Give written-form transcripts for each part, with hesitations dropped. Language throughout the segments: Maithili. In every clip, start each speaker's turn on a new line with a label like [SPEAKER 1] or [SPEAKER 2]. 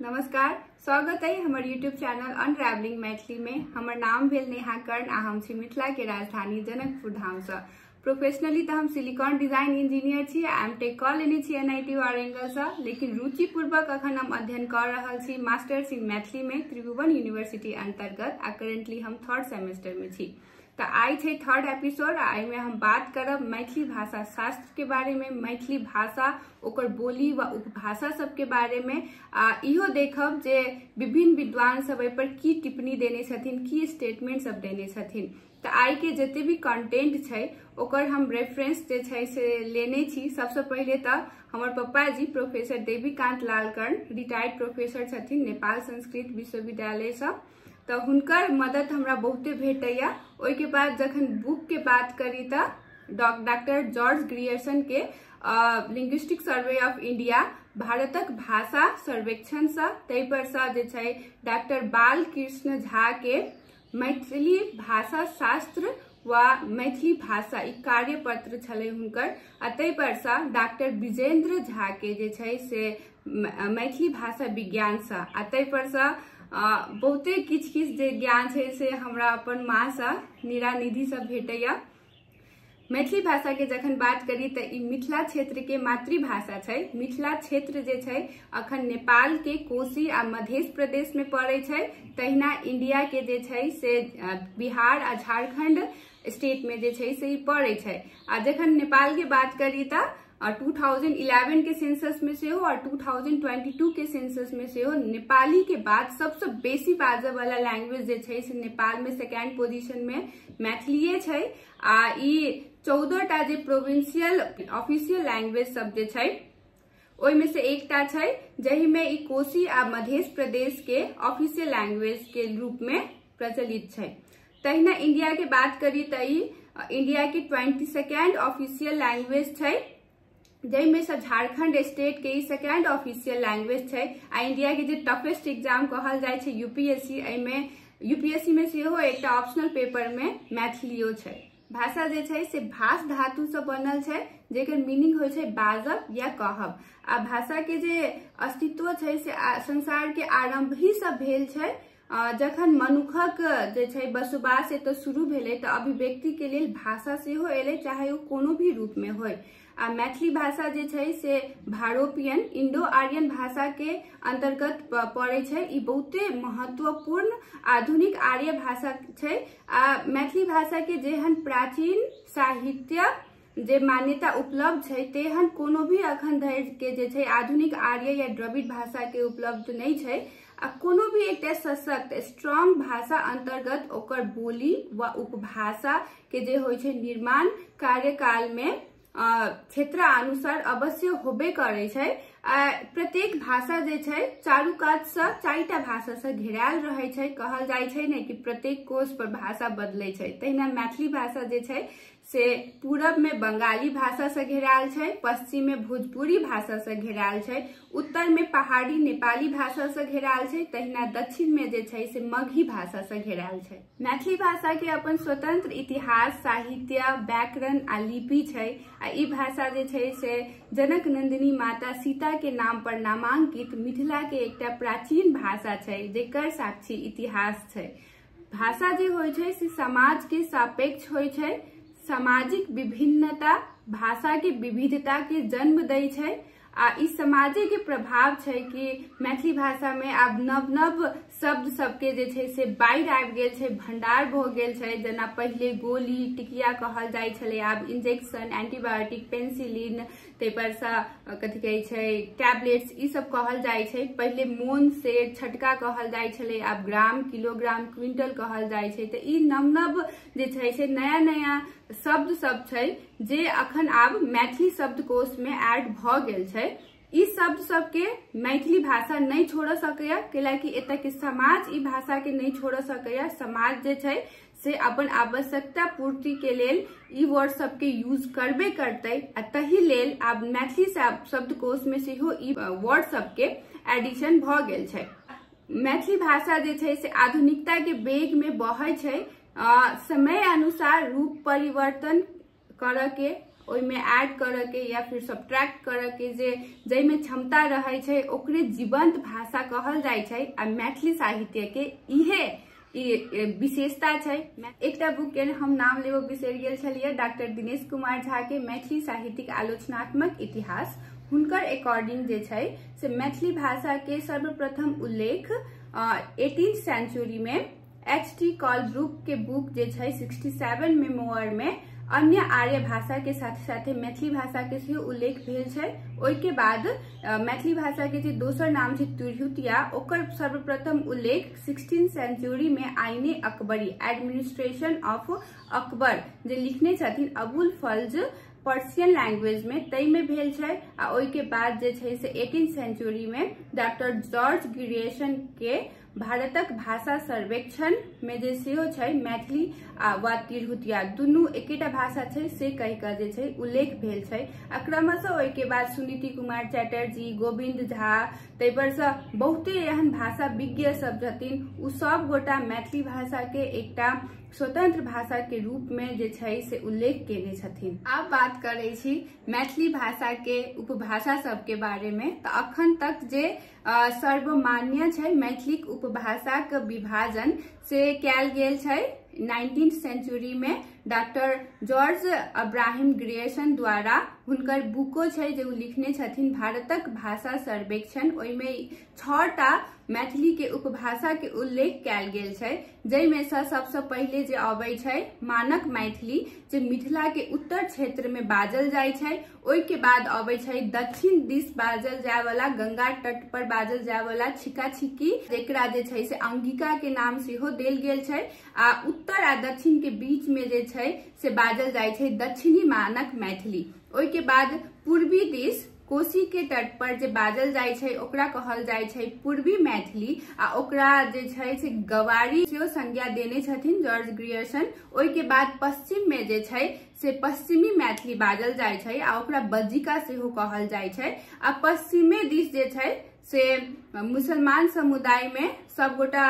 [SPEAKER 1] नमस्कार, स्वागत है हमर यूट्यूब चैनल अनरावलिंग मैथिली में। हमर नाम भेल नेहा कर्ण आ हम छी मिथिला के राजधानी जनकपुर धाम से। प्रोफेशनली तो हम सिलिकॉन डिजाइन इंजीनियर छी, एम टेक कऽ लेने छी एनआईटी वारंगल से, लेकिन रुचिपूर्वक अखन हम अध्ययन कर रहल छी मास्टर्स इन मैथिली में त्रिभुवन यूनिवर्सिटी अंतर्गत आ करेंटली हम थर्ड सेमेस्टर में छी। तो आई छै थर्ड एपिसोड आ एहिमे हम बात करब मैथिली भाषा शास्त्र के बारे में, मैथिली भाषा ओकर बोली व उपभाषा सबके बारे में, आ इहो देखब जे विभिन्न विद्वान सब एहि पर की टिप्पणी देने छथिन, की स्टेटमेंट सब देने छथिन। तो आई के जते भी कंटेंट छै ओकर हम रेफरेंस जे छै से लेने छी। सबसे पहिले तो हमर पप्पा जी प्रोफेसर देवीकांत लाल कर्ण रिटायर्ड प्रोफेसर छथिन नेपाल संस्कृत विश्वविद्यालय से, तो हुनकर मदद हमरा बहुते भेटैया। ओहिके बाद जखन बुक के बात करी तो डॉक्टर जॉर्ज ग्रियर्सन के लिंग्विस्टिक सर्वे ऑफ इंडिया भारतक भाषा सर्वेक्षण से, ताहि पर से जे छै डॉक्टर बालकृष्ण झा के मैथिली भाषा शास्त्र व मैथिली भाषा ई कार्यपत्र छलै हुनकर, आ ताहि पर से डॉक्टर विजेंद्र झा के जे छै से मैथिली भाषा विज्ञान से, आ ताहि पर से बहुते किछु किछु जे ज्ञान छै से हमरा अपन माँ से नीरा निधि से भेटैया। मैथिली भाषा के जखन बात करी तो ई मिथिला क्षेत्र के मातृभाषा छै। मिथिला क्षेत्र जे छै अखन नेपाल के कोसी आ मध्य प्रदेश में पड़ै छै, तहिना इंडिया के जे छै से बिहार आ झारखंड स्टेट में जे छै से ई पड़ै छै। आ जखन नेपाल के बात करी तो 2011 के सेंसस में सेहो और 2022 के सेंसस में सेहो नेपाली के बाद सबसे बेसी बाजय वाला लैंग्वेज जे छै से नेपाल में सेकेंड पोजीशन में मैथिलीये छै। आ ई 14 टा जे प्रोविंशियल ऑफिशियल लैंग्वेज सब जे छै ओहिमे से एकटा छै, जाहिमे ई कोसी आ मध्य प्रदेश के ऑफिशियल लैंग्वेज के रूप में प्रचलित छै। तहिना इंडिया के बात करी तो ई इंडिया के 22nd official language छै, जाहिमे से झारखंड स्टेट के ई सेकेंड ऑफिशियल लैंग्वेज छै। आ इंडिया के जे टफेस्ट एग्जाम कहल जाइ छै यूपीएससी, एहिमे यूपीएससी में सेहो एकटा ऑप्शनल पेपर में मैथिलियो छै। भाषा जे छै से भाष धातु से बनल छै, जेकर मीनिंग होइ छै बाजब या कहब। आ भाषा के जे अस्तित्व छै से संसार के आरंभ ही से भेल छै। जखन मनुखक जे छै बसोबास एतऽ शुरू भेलै तऽ अभिव्यक्ति के लेल भाषा सेहो एलै, चाहे ओ कोनो भी रूप में होय। आ मैथिली भाषा जे छै से भारोपियन इंडो आर्यन भाषा के अंतर्गत पड़ै छै। ई बहुते महत्वपूर्ण आधुनिक आर्य भाषा छै। आ मैथिली भाषा के जेहन प्राचीन साहित्य जे मान्यता उपलब्ध छै तेहन कोनो भी अखन धरि के जे छै आधुनिक आर्य या द्रविड़ भाषा के उपलब्ध नहि छै। आ कोनो भी एकटा सशक्त स्ट्रांग भाषा अंतर्गत ओकर बोली व उपभाषा के जे होइ छै निर्माण कार्यकाल में क्षेत्र अनुसार अवश्य होबे करै छै। आ प्रत्येक भाषा जे छै चारू कात से चारिटा भाषा से घेरायल रहै छै। कहल जाइ छै ने कि प्रत्येक कोश पर भाषा बदलै छै, तहिना मैथिली भाषा जे छै से पूरब में बंगाली भाषा से घेरायल छै, पश्चिम में भोजपुरी भाषा से घेरायल छै, उत्तर में पहाड़ी नेपाली भाषा से घेरायल छै, तहिना दक्षिण में जे छै से मगही भाषा से घेरायल छै। मैथिली भाषा के अपन स्वतंत्र इतिहास, साहित्य, व्याकरण आ लिपि छै। आ ई भाषा जे छै से जनक नंदिनी माता सीता के नाम पर नामांकित मिथिला के एकटा प्राचीन भाषा छै, जेकर साक्षी इतिहास छै। भाषा जे होइ छै से समाज के सापेक्ष होइ छै। सामाजिक विभिन्नता भाषा के विविधता के जन्म दै छै। आ ई समाजे के प्रभाव छै कि मैथिली भाषा में आब नव नव शब्द सबके जे छै से बाढ़ि आबि गेल छै, भंडार भऽ गेल छै। जेना पहिले गोली टिकिया कहल जाइ छलै, आब इंजेक्शन, एंटीबायोटिक, पेंसिलिन, ताहि पर से कथी कहै छै टैबलेट्स, ई सब कहल जाइ छै। पहिले मोन से छटका कहल जाइ छलै, आब ग्राम, किलोग्राम, क्विंटल कहल जाइ छै। तऽ ई नव नव जे छै से नया नया शब्द सब छै जे अखन आब मैथिली शब्दकोश में ऐड भऽ गेल छै। ई शब्द सबके मैथिली भाषा नहि छोड़ सकैया, कैलाकि एतऽ के समाज ई भाषा के नहि छोड़ सकैया। समाज जे छै से अपन आवश्यकता पूर्ति के लेल ई वर्ड सबके यूज करबे करतै, आ तही लेल आब मैथिली शब्दकोश में सेहो ई वर्ड सबके एडिशन भऽ गेल छै। मैथिली भाषा जे छै से आधुनिकता के वेग में बहै छै। समय अनुसार रूप परिवर्तन करऽ के ओहिमे ऐड करऽ के या फिर सब्ट्रैक्ट करऽ के जे जाहिमे क्षमता रहै छै ओकरे जीवंत भाषा कहल जाइ छै। आ मैथिली साहित्य के इहे विशेषता छै। एकटा बुक के हम नाम लेबो बिसरि गेल छलियै, डॉक्टर दिनेश कुमार झा के मैथिली साहित्यिक आलोचनात्मक इतिहास। हुनकर अकॉर्डिंग जे छै से मैथिली भाषा के सर्वप्रथम उल्लेख 18th century में एच.टी. कॉलब्रुक के बुक जे छै 67 मेमोयर में अन्य आर्य भाषा के साथे साथे मैथिली भाषा के सेहो उल्लेख भेल छै। ओहिके बाद मैथिली भाषा के जे दोसर नाम छै तिरहुतिया, ओकर सर्वप्रथम उल्लेख 16th century में आईने अकबरी एडमिनिस्ट्रेशन ऑफ अकबर जे लिखने छथिन अबुल फल्ज पर्सियन लैंग्वेज में तै में भेल छै। आ ओहिके बाद जे छै से 18th century में डॉक्टर जॉर्ज ग्रियर्सन के भारतक भाषा सर्वेक्षण में जे सेहो छै मैथिली आ वा तिरहुतिया दुनू एकेटा भाषा छै से कहि कऽ जे छै उल्लेख भेल छै। आ क्रमशः ओहिके बाद सुनीति कुमार चैटर्जी, गोविंद झा, ताहि पर से बहुते एहन भाषा विज्ञ सब छथिन, ओ सब गोटा मैथिली भाषा के एकटा स्वतंत्र भाषा के रूप में जे छै से उल्लेख केने छथिन। आब बात करै छी मैथिली भाषा के उपभाषा सबके बारे में। तऽ अखन तक जे सर्वमान्य छै मैथिलीक उपभाषाक विभाजन से कयल गेल छै 19th century में डॉक्टर जॉर्ज अब्राहिम ग्रियर्सन द्वारा। हुनकर बुको छै जे ओ लिखने छथिन भारतक भाषा सर्वेक्षण, ओहिमे 6टा मैथिली के उपभाषा के उल्लेख कयल गेल छै, जाहिमे से सबसे पहिले जे अबै छै मानक मैथिली जे मिथिला के उत्तर क्षेत्र में बाजल जाइ छै। ओहिके बाद अबै छै दक्षिण दिस बाजल जाय वाला गंगा तट पर बाजल जाय वाला छिका छिकी, जेकरा जे छै से अंगिका के नाम सेहो देल गेल छै। आ उत्तर आ दक्षिण के बीच में जे छै से बाजल जाइ छै दक्षिणी मानक मैथिली। ओहिके बाद पूर्वी दिस कोसी के तट पर जे बाजल जाइ छै ओकरा कहल जाइ छै पूर्वी मैथिली, आ ओकरा जे छै से गवारी सेहो संज्ञा देने छथिन जॉर्ज ग्रियर्सन। ओहिके बाद पश्चिम में जे छै से पश्चिमी मैथिली बाजल जाइ छै आ ओकरा बज्जिका सेहो कहल जाइ छै। आ पश्चिमे दिस जे छै से मुसलमान समुदाय में सबगोटा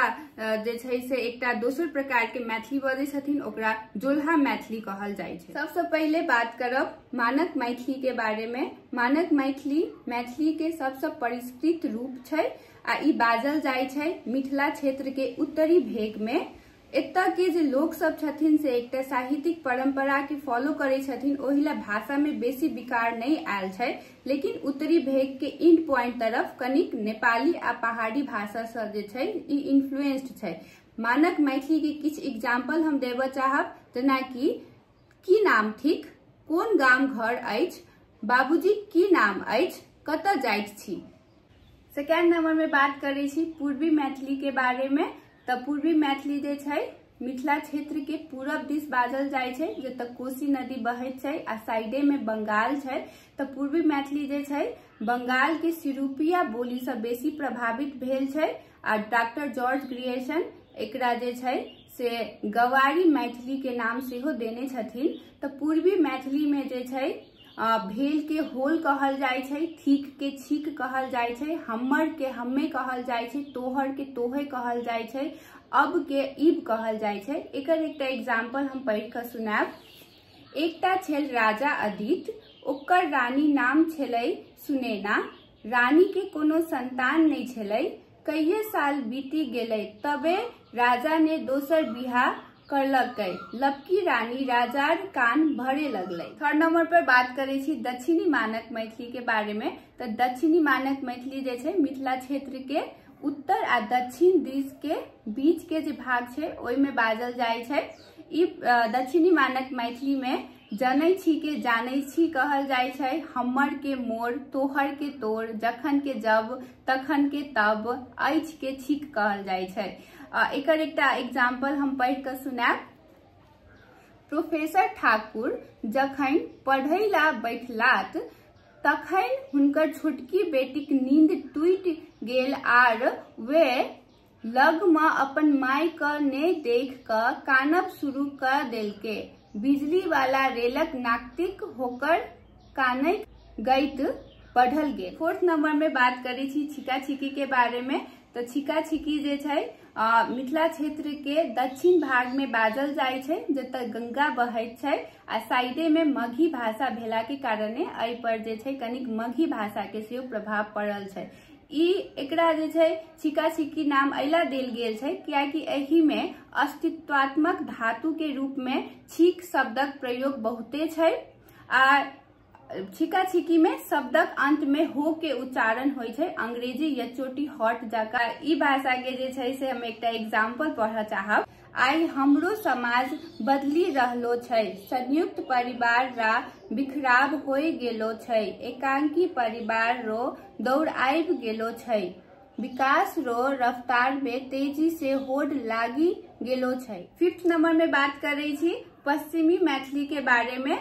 [SPEAKER 1] जे छै से एकटा दोसर प्रकार के मैथिली बजै छथिन, ओकरा जोल्हा मैथिली कहल जाइ छै। सबसे पहिले बात करब मानक मैथिली के बारे में। मानक मैथिली मैथिली के सबसे परिष्कृत रूप छै आ ई बाजल जाइ छै मिथिला क्षेत्र के उत्तरी भेग में। एतऽ के जे लोक सब छथिन से एकटा साहित्यिक परंपरा के फॉलो करै छथिन, ओहि ला भाषा में बेसी विकार नहीं आयल छै। लेकिन उत्तरी भेग के इंड पॉइंट तरफ कनिक नेपाली आ पहाड़ी भाषा से जे छै ई इन्फ्लुएंस्ड छै। मानक मैथिली के किछु एग्जाम्पल हम देबऽ चाहब, जेनाकि की नाम थिक, कोन गाम घर अछि, बाबूजी की नाम अछि, कतऽ जाइत छी। सेकेंड नंबर में बात करै छी पूर्वी मैथिली के बारे में। तऽ पूर्वी मैथिली जे छै मिथिला क्षेत्र के पूरब दिस बाजल जाइ छै, जतऽ कोसी नदी बहैत छै आ साइडे में बंगाल छै। तऽ पूर्वी मैथिली जे छै बंगाल के सिरूपिया बोली से बेसी प्रभावित भेल छै आ डॉक्टर जॉर्ज ग्रियर्सन एकरा जे छै से गवारी मैथिली के नाम सेहो देने छथिन। तऽ पूर्वी मैथिली में जे छै भेल के होल कहल जाइ छै, थीक के छीक कहल जाइ छै, हमर के हम्मे कहल जाइ छै, तोहर के तोहे कहल जाइ छै, अब के इब कहल जाइ छै। एकर एकटा एग्जाम्पल हम पढ़ि कऽ सुनायब। एकटा छल राजा अदित, ओकर रानी नाम छलै सुनैना। रानी के कोनो संतान नहि छलै। कइये साल बीती गेलै तबे राजा ने दोसर बियाह करलकै। लपकी रानी राजार कान भरे लगलै। थर्ड नंबर पर बात करै छी दक्षिणी मानक मैथिली के बारे में। तऽ दक्षिणी मानक मैथिली जे छै मिथिला क्षेत्र के उत्तर आ दक्षिण दिस के बीच के जे भाग छै ओहिमे बाजल जाइ छै। ई दक्षिणी मानक मैथिली में जनै छी के जानै छी कहल जाइ छै, हमर के मोर, तोहर के तोर, जखन के जब, तखन के तब, अछि के छीक कहल जाइ छै। एकर एकटा एग्जाम्पल हम पढ़ि कऽ सुनायब। प्रोफेसर ठाकुर जखन पढ़ै ला बैठलात तखन हुनकर छोटकी बेटीक नींद टूटि गेल आर वे लग में अपन माय के नहि देख कऽ कानब शुरू कऽ देलकै। बिजली वाला रेलक नाकतिक होकर कानैत गैत बढ़ल गेल। फोर्थ नंबर में बात करै छी छिका छिकी के बारे में। तऽ छिका छिकी जे छै मिथिला क्षेत्र के दक्षिण भाग में बाजल जाइ छै, जतऽ गंगा बहैत छै आ साइडे में मगही भाषा भेला के कारणे एहि पर जे छै कनिक मगही भाषा के सेहो प्रभाव पड़ल छै। ई एकरा जे छै छिका छिकी नाम अइला देल गेल छै कियाकि एहि में अस्तित्वात्मक धातु के रूप में छीक शब्दक प्रयोग बहुते छै आ छिका छिकी में शब्दक अंत में हो के उच्चारण होइ छै, अंग्रेजी या चोटी हॉट जका। ई भाषा के जे छै से हम एकटा एग्जाम्पल पढ़ऽ चाहब। आइ हमरो समाज बदली रहलो छै, संयुक्त परिवार रा बिखराव होइ गेलो छै, एकांकी परिवार रो दौड़ आबि गेलो छै, विकास रो रफ्तार में तेजी से होड़ लागी गेलो छै। फिफ्थ नंबर में बात करै छी पश्चिमी मैथिली के बारे में।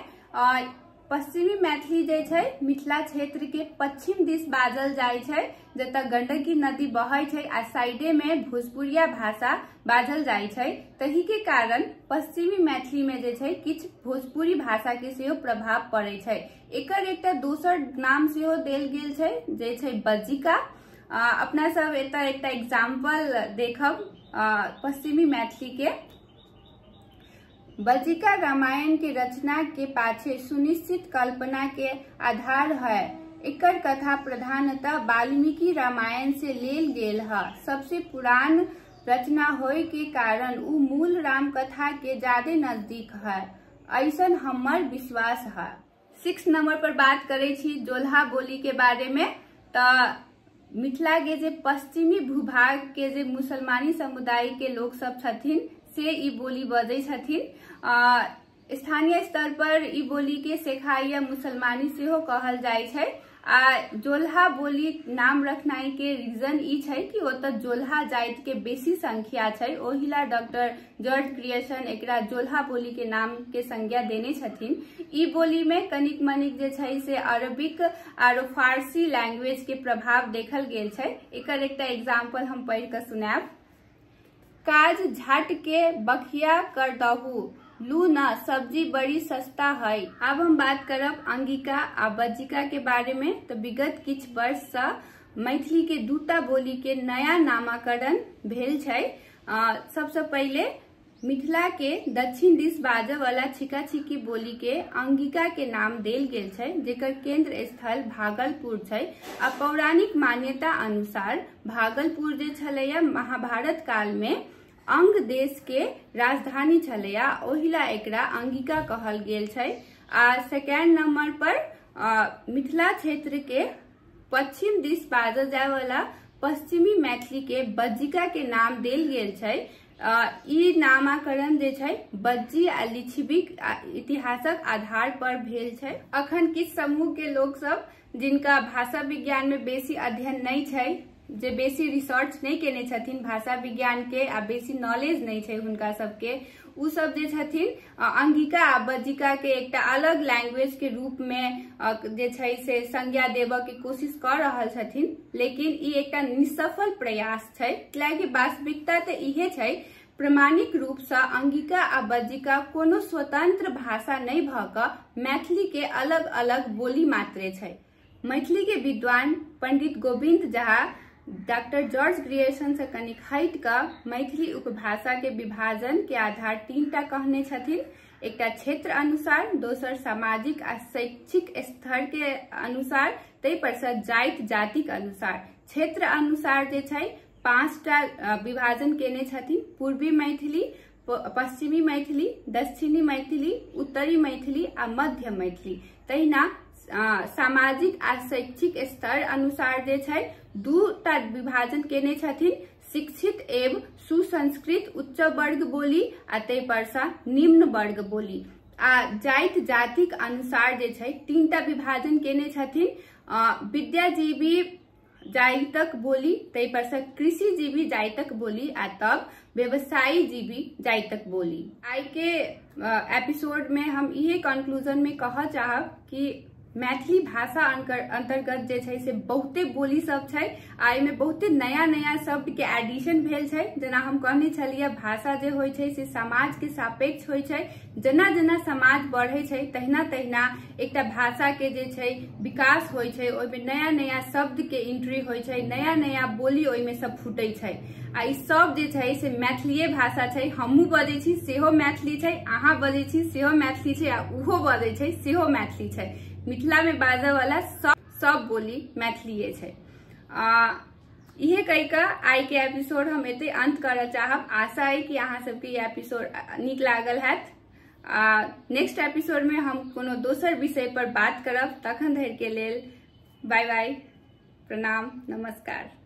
[SPEAKER 1] पश्चिमी मैथिली जे छै मिथिला क्षेत्र के पश्चिम दिस बाजल जाइ छै, जतऽ गंडकी नदी बहै छै आ साइडे में भोजपुरिया भाषा बाजल जाइ छै, तही के कारण पश्चिमी मैथिली में जे छै किछु भोजपुरी भाषा के सेहो प्रभाव पड़ै छै। एकर एकटा दोसर नाम सेहो देल गेल छै जे छै बज्जिका। अपना सब एतऽ एकटा एग्जाम्पल देखब पश्चिमी मैथिली के। बज्जिका रामायण के रचना के पाछे सुनिश्चित कल्पना के आधार है। एकर कथा प्रधानतः वाल्मीकि रामायण से लेल गेल है। सबसे पुरान रचना होय के कारण उ मूल राम कथा के ज्यादा नजदीक है, ऐसन हमर विश्वास है। 6 नंबर पर बात करै छी जोल्हा बोली के बारे में। त मिथिला के जे पश्चिमी भूभाग के जे मुसलमानी समुदाय के लोग सब छथिन से ई बोली बजै छथिन। स्थानीय स्तर पर ई बोली के सेखाई या मुसलमानी सेहो कहल जाइ छै। आ जोल्हा बोली नाम रखनाइ के रीजन ई छै कि ओतऽ जोल्हा जाति के बेसी संख्या छै, ओहिला डॉक्टर जॉर्ज ग्रियर्सन एकरा जोल्हा बोली के नाम के संज्ञा देने छथिन। ई बोली में कनिक मनिक जे छै से अरबिक आरो फारसी लैंग्वेज के प्रभाव देखल गेल छै। एकर एकटा एग्जाम्पल हम पढ़ि कऽ सुनायब। काज झाट के बखिया कर दहू, लू न सब्जी बड़ी सस्ता है। अब हम बात करब अंगिका आ बज्जिका के बारे में। तो विगत किछु वर्ष से मैथिली के दूटा बोली के नया नामकरण भेल छै। सबसे पहिले मिथिला के दक्षिण दिस बाजऽ वाला छिका छिकी बोली के अंगिका के नाम देल गेल छै, जेकर केंद्र स्थल भागलपुर छै। आ पौराणिक मान्यता अनुसार भागलपुर जे छलैया महाभारत काल में अंग देश के राजधानी छलैया, ओहिला एकरा अंगिका कहल गेल छै। आ सेकेंड नंबर पर मिथिला क्षेत्र के पश्चिम दिस बाजल जाय वाला पश्चिमी मैथिली के बज्जिका के नाम देल गेल छै। ई नामाकरण जे छै बज्जी आ लिच्छविक इतिहासक आधार पर भेल छै। अखन किछु समूह के लोक सब जिनका भाषा विज्ञान में बेसी अध्ययन नहीं छै, जे बेसी रिसर्च नहीं केने छथिन भाषा विज्ञान के आ बेसी नॉलेज नहीं छै हुनका सबके, उ सब जे छथिन अंगिका आ बज्जिका के एकटा अलग लैंग्वेज के रूप में जे छै से संज्ञा देबऽ के कोशिश कऽ रहल छथिन, लेकिन ई एकटा निसफल प्रयास छै। कियाकि वास्तविकता तऽ इहे छै, प्रमाणिक रूप से अंगिका आ बज्जिका कोनो स्वतंत्र भाषा नहीं भऽ कऽ मैथिली के अलग अलग बोली मात्रे छै। मैथिली के विद्वान Pandit Govind Jha doctor George Grierson से कनिक हटि कऽ मैथिली उपभाषा के विभाजन के आधार 3टा कहने छथिन। एकटा क्षेत्र अनुसार, दोसर सामाजिक आ शैक्षिक स्तर के अनुसार, ताहि पर से जाति जातिक अनुसार। क्षेत्र अनुसार जे छै 5टा विभाजन केने छथिन, पूर्वी मैथिली, पश्चिमी मैथिली, दक्षिणी मैथिली, उत्तरी मैथिली आ मध्य मैथिली। तहिना सामाजिक आ शैक्षिक स्तर अनुसार जे छै 2टा विभाजन केने छथिन, शिक्षित एवं सुसंस्कृत उच्च वर्ग बोली आ ताहि पर से निम्न वर्ग बोली। आ जाति जातिक अनुसार जे छै 3टा विभाजन केने छथिन, विद्याजीवी जाइतक बोली, ताहि पर से कृषिजीवी जाइतक बोली आ तब व्यवसायीजीवी जाइतक बोली। आइ के एपिसोड में हम इहे कंक्लूजन में कहऽ चाहब कि मैथिली भाषा अंतर्गत जे छै से बहुते बोली सब छै आ एहिमे बहुते नया नया शब्द के एडिशन भेल छै। जेना हम कहने छलियै, भाषा जे होइ छै से समाज के सापेक्ष होइ छै। जेना जेना समाज बढ़ै छै तहिना तहिना एकटा भाषा के जे छै विकास होइ छै, ओहिमे नया नया शब्द के एंट्री होइ छै, नया नया बोली ओहिमे सब फूटै छै। आ ई सब जे छै से मैथिलीए भाषा छै। हमहूँ बजै छी सेहो मैथिली छै, अहाँ बजै छी सेहो मैथिली छै, आ ओहो बजै छै सेहो मैथिली छै। मिथिला में बाजऽ वाला सब बोली मैथिलीए छै। इहे कहि कऽ आइ के एपिसोड हम एते अंत करऽ चाहब। आशा अइ कि अहाँ सबके ई एपिसोड नीक लागल हैत। नेक्स्ट एपिसोड में हम कोनो दोसर विषय पर बात करब। तखन धरि के लेल बाय बाय, प्रणाम, नमस्कार।